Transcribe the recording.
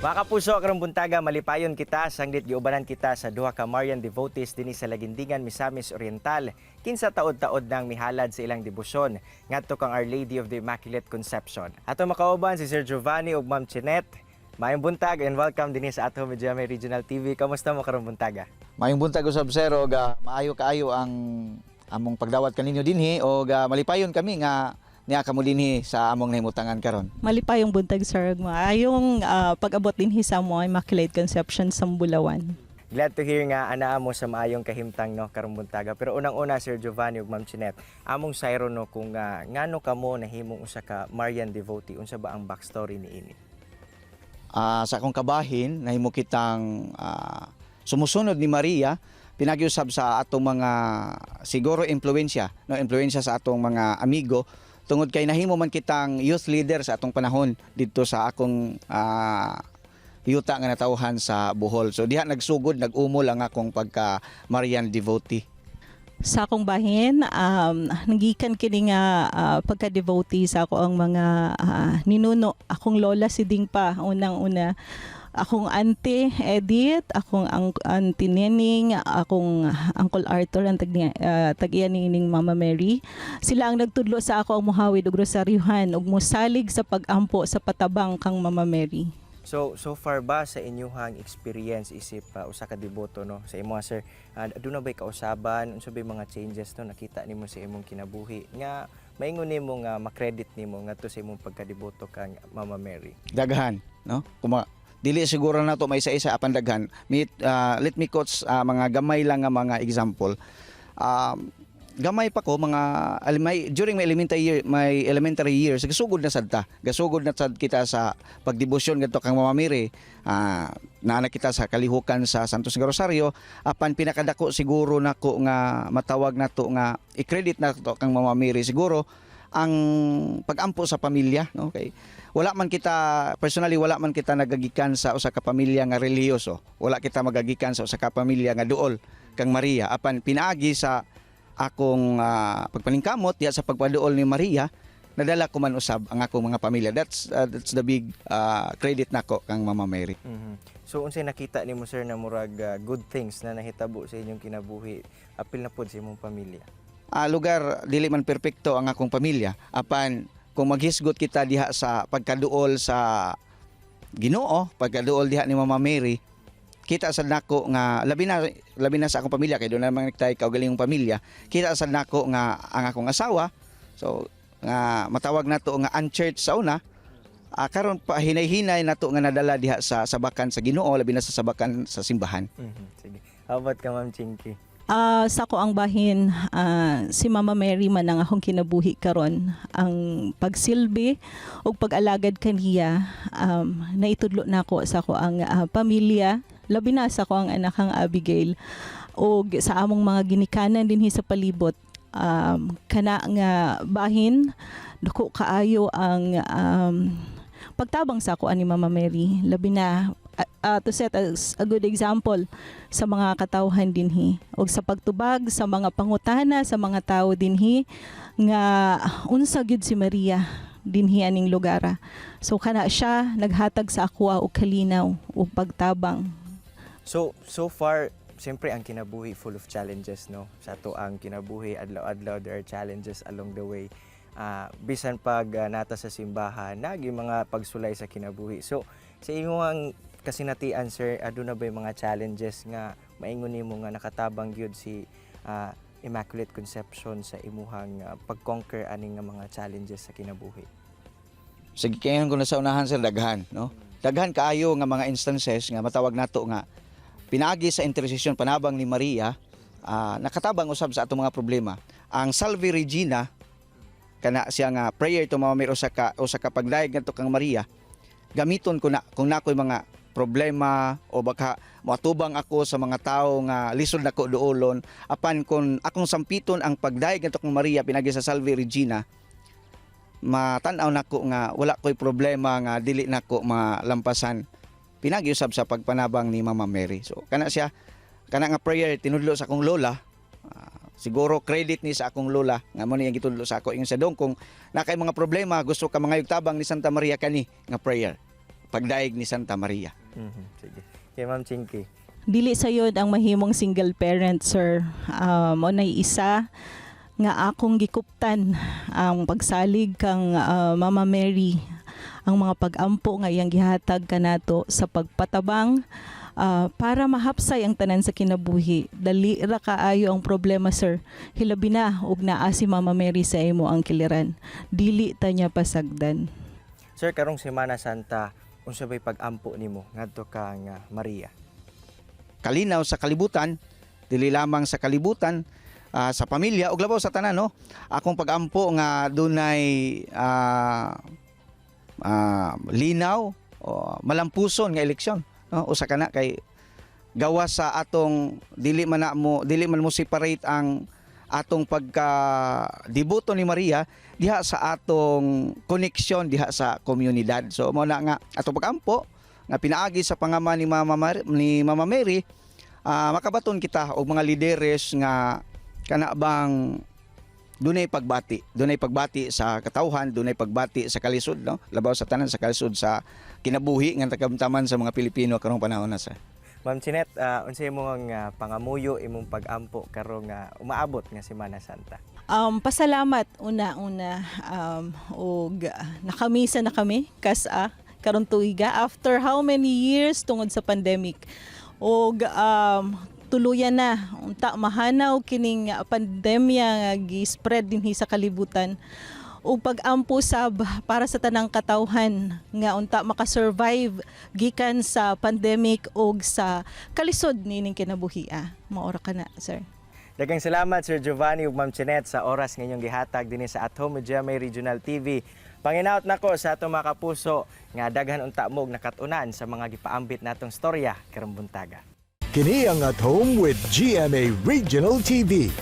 Mga kapuso, karong buntaga malipayon kita sanglit giubanan kita sa duha ka Marian devotees dinhi sa Laguindingan, Misamis Oriental, kinsa taod-taod nang mihalad sa ilang debosyon ngadto kang Our Lady of the Immaculate Conception. Ato makauban si Sir Giovanni ug Ma'am Chinette. Maayong buntag and welcome dinhi sa At Home with GMA Regional TV. Kamusta mo karong buntaga? Maayong buntag usab, sir, og maayo kaayo ang among pagdawat kaninyo dinhi og malipayon kami nga niya kamo dinhi sa among nahimutangan karon. Malipayong buntag, sir. Maayong pag-abot dinhi sa amo Immaculate Conception sa Bulawan. Glad to hear nga anaa mo sa maayong kahimtang, no, karong buntaga. Pero unang-una, Sir Giovanni ug Ma'am Chinette, among sayro, no, kung ngano kamo nahimong usa ka Marian devotee, unsa ba ang backstory niini? Sa akong kabahin, nahimo kitang sumusunod ni Maria pinagiusab sa atong mga siguro impluwensya, no, impluwensya sa atong mga amigo, tungod kay nahimo man kitang youth leader sa atong panahon didto sa akong yuta nga natawhan sa Bohol. So diha nagsugod, nag-umol ang akong pagka Marian devotee. Sa akong bahin, nagikan kini nga pagka-devotee sa ako ang mga ninuno. Akong lola si Dingpa, unang-una. Akong auntie Edith, akong auntie Nening, akong Uncle Arthur, ang tag-iya ni ining Mama Mary. Sila ang nagtudlo sa ako ang muhawid og rosaryuhan ug mosalig sa pag-ampo sa patabang kang Mama Mary. So, so far ba sa inyuhang experience isip usa ka deboto, no, sa imo, sir, aduna bay kausaban, unsa bay mga changes, no, nakita nimo sa imong kinabuhi nga maingon nimo nga makredit nimo ngadto sa imong pagkadeboto kang Mama Mary? Daghan, no, kuma dili siguro na to may isa-isa, apan daghan. Let me quote mga gamay lang nga mga example. Gamay pa ko, mga during my elementary years, gasugod na sad kita sa pagdebosyon ngadto kang Mama Mary. Naa na kita sa kalihukan sa Santos nga Rosario, apan pinakadako siguro nako nga matawag nato nga i-credit nato kang Mama Mary siguro ang pagampo sa pamilya, no, kay wala man kita personally, wala man kita nagagikan sa usa ka pamilya nga relihiyoso, wala kita magagikan sa usa ka pamilya nga duol kang Maria, apan pinaagi sa akong pagpaningkamot diha sa pagpaduol ni Maria, nadala ko man usab ang akong mga pamilya. That's the big credit nako kang Mama Mary. So unsay nakita nimo, sir, na murag good things na nahitabo sa inyong kinabuhi apil na pod sa imong pamilya? Lugar dili man perpekto ang akong pamilya, apan kung maghisgot kita diha sa pagkaduol sa Ginoo, pagkaduol diha ni Mama Mary, kita sa nako nga labi na sa akong pamilya, kay duna man tay kaugalingong pamilya, kita sa nako nga ang akong asawa, so nga matawag nato nga unchurch sa una, karon pa hinay-hinay nato nga nadala diha sa sabakan sa Ginoo, labi na sa sabakan sa simbahan. Sige. How about ka, Ma'am Chinky? Sa ako ang bahin, si Mama Mary man ang akong kinabuhi karon. Ang pagsilbi ug pag-alagad kaniya, naitudlo nako sa ako ang pamilya, labi na sa ako ang anakang Abigail ug sa among mga ginikanan dinhi sa palibot. Kana nga bahin, dako kaayo ang pagtabang sa ako ani Mama Mary, labi na to set as a good example sa mga katawhan dinhi ug sa pagtubag sa mga pangutana sa mga tawo dinhi nga unsa gyud si Maria dinhi aning lugar. So kana siya naghatag sa ako og kalinaw ug pagtabang. So, so far, siyempre ang kinabuhi full of challenges, no? Sa ato ang kinabuhi, adlaw-adlaw, there are challenges along the way. Bisan pag nata sa simbahan, nagi mga pagsulay sa kinabuhi. So, sa imong kasinatian, sir, aduna ba mga challenges nga maingon nimo nga nakatabang gyud si Immaculate Conception sa imuhang pag-conquer aning nga mga challenges sa kinabuhi? Sige, kaya ko na sa unahan, sir, daghan, no? Daghan kaayo nga mga instances nga matawag nato nga pinaagi sa intercession, panabang ni Maria, nakatabang usab sa atong mga problema. Ang Salve Regina, kana siya nga prayer to Mama Mary, usa ka pagdayeg ngadto kang Maria, gamiton ko na kung nakoy mga problema o baka moatubang ako sa mga tao nga lisod nako duolon, apan kung akong sampiton ang pagdayeg ngadto kang Maria pinagi sa Salve Regina, matan-aw nako nga wala ko'y problema nga dili nako malampasan pinagi usab sa pagpanabang ni Mama Mary. So kana siya, kana nga prayer tinudlo sa akong lola. Siguro credit ni sa akong lola nga mo ni ang gitudlo sa ako, ingon sa dong kung nakay mga problema, gusto ka mangayog tabang ni Santa Maria, kani nga prayer. pagdaig ni Santa Maria. Sige. Kay Ma'am Chinky. Dili sayod ang mahimong single parent, sir. Mao nay isa nga akong gikuptan ang pagsalig kang Mama Mary, ang mga pag-ampo nga iyang gihatag kanato sa pagpatabang para mahapsay ang tanan sa kinabuhi. Dali ra kaayo ang problema, sir. Hilabi na og naa si Mama Mary sa imo ang kiliran. Dili ta niya pasagdan. Sir, karong Semana Santa, unsa bay pag-ampo nimo ngadto kang Maria? Kalinaw sa kalibutan, dili lamang sa kalibutan, sa pamilya ug labaw sa tanan, no. Akong pagampo nga dunay linaw o malampuson nga eleksyon, no. Usa kana kay gawas sa atong dili man mo separate ang atong pagka deboto ni Maria diha sa atong koneksyon diha sa komunidad. So mao na nga atong pagampo nga pinaagi sa pangama ni Mama Mary, makabaton kita og mga lideres nga kana bang dunay pagbati sa katawhan, dunay pagbati sa kalisod, no, labaw sa tanan sa kalisod sa kinabuhi nga takamtaman sa mga Pilipino karong panahon na sa Ma'am Chinet, unsa imong pangamuyo, imong pag-ampo karong umaabot nga Semana Santa? Pasalamat una-una og nakamisa na kami kas-a karon tuiga after how many years tungod sa pandemic. Og tuluyan na unta mahanaw kining pandemya nga gi-spread dinhi sa kalibutan. Ug pag-ampo sab para sa tanang katawhan nga unta makasurvive gikan sa pandemic ug sa kalisod nining kinabuhia. Maora ka na, sir. Daghang salamat, Sir Giovanni ug Ma'am Chinet, sa oras nga inyong gihatag dinhi sa At Home with GMA Regional TV. Panginaot nako sa atong mga kapuso nga daghan unta mo og nakat-unan sa mga gipaambit natong storya karong buntaga. Kini ang At Home with GMA Regional TV.